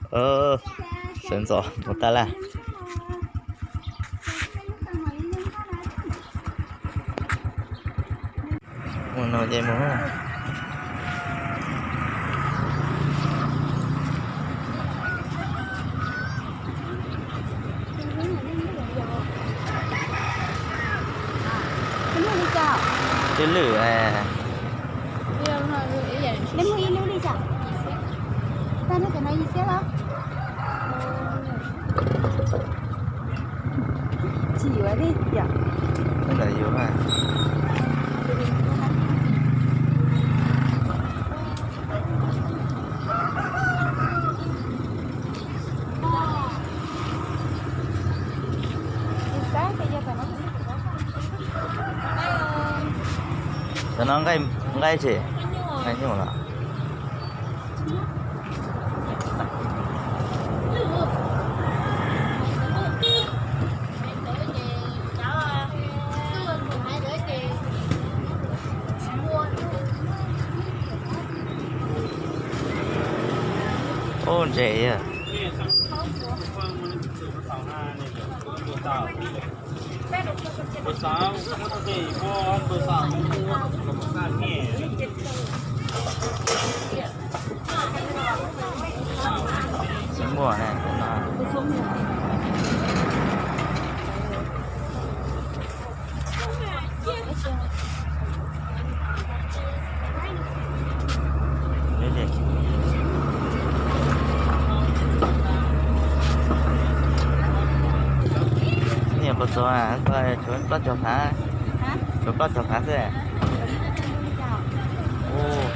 Sawv ntxov mus taj laj. Mus no ces mus. Twb lwj. Ntawm yus na. Cov no nqaij tsis? Nqaij nyuj los? Ub, ntses. Tsis muaj na. Niam puas txog? Tshuav plaub caug phav, tshuav plaub caug phav xwb. Ub,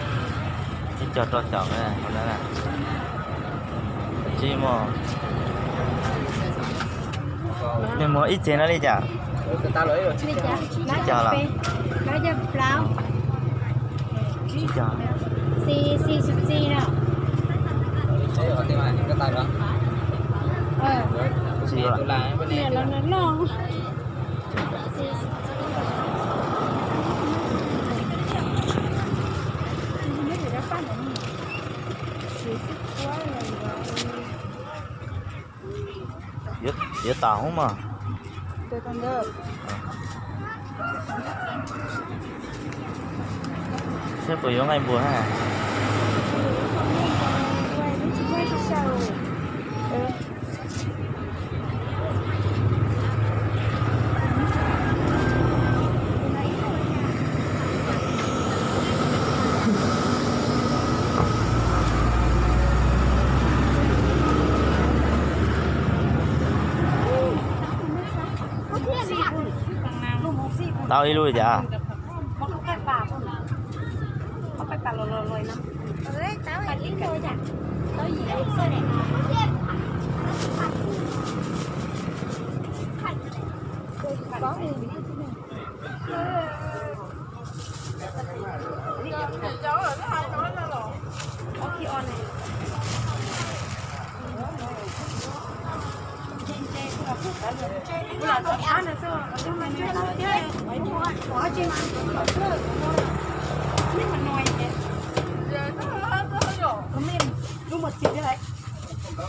ib co rau caum hauv no. Tsis muaj. Nws muag ib ceg no li cas? Tsib caug los? Tsib caug. Yuav tau hub mas. Saib puas yuav nqaij npua na. Tau ib lub li cas?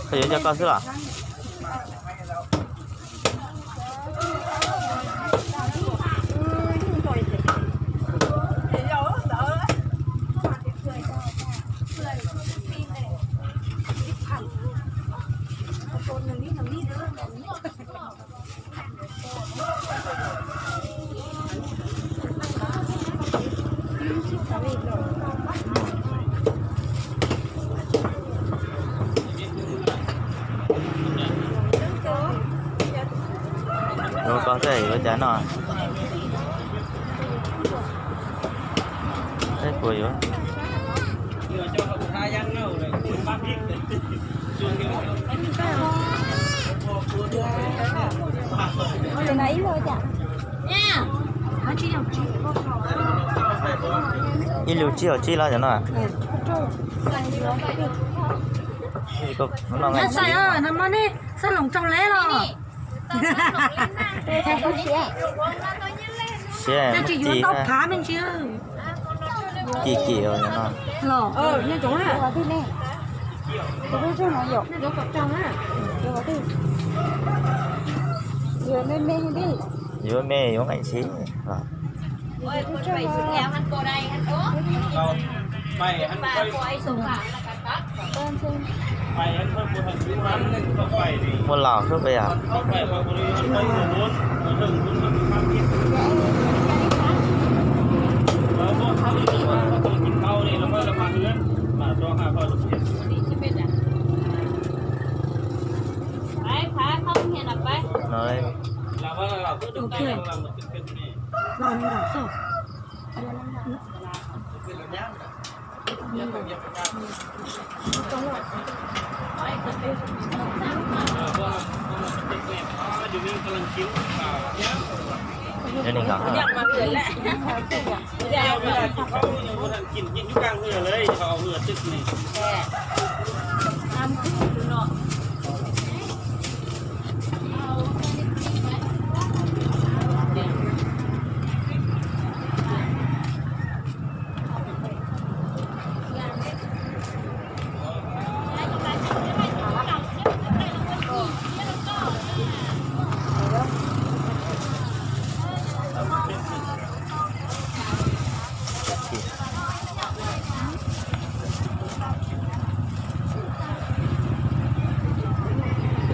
Koj yuav coj koj xwb los? Yuav koj xwb yuav cas no? Saib puas yuav. Ib lub tsib caug tsib los cov no. Siab, tsis yuav tau phav me ntsis. Kim kim no. Yuav me me yuav nqaij ntxhiv. Muaj laus xwb puas yog?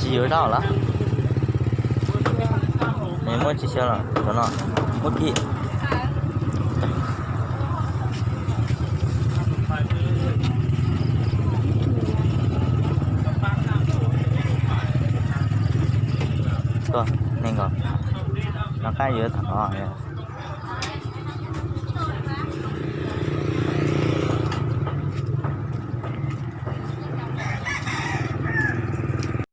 Tsis yuav zaub los? Nws muab tsis xyaw los cov no. Muab kiag. Tuaj, neeg nkaus. Nov qab yuav tham no.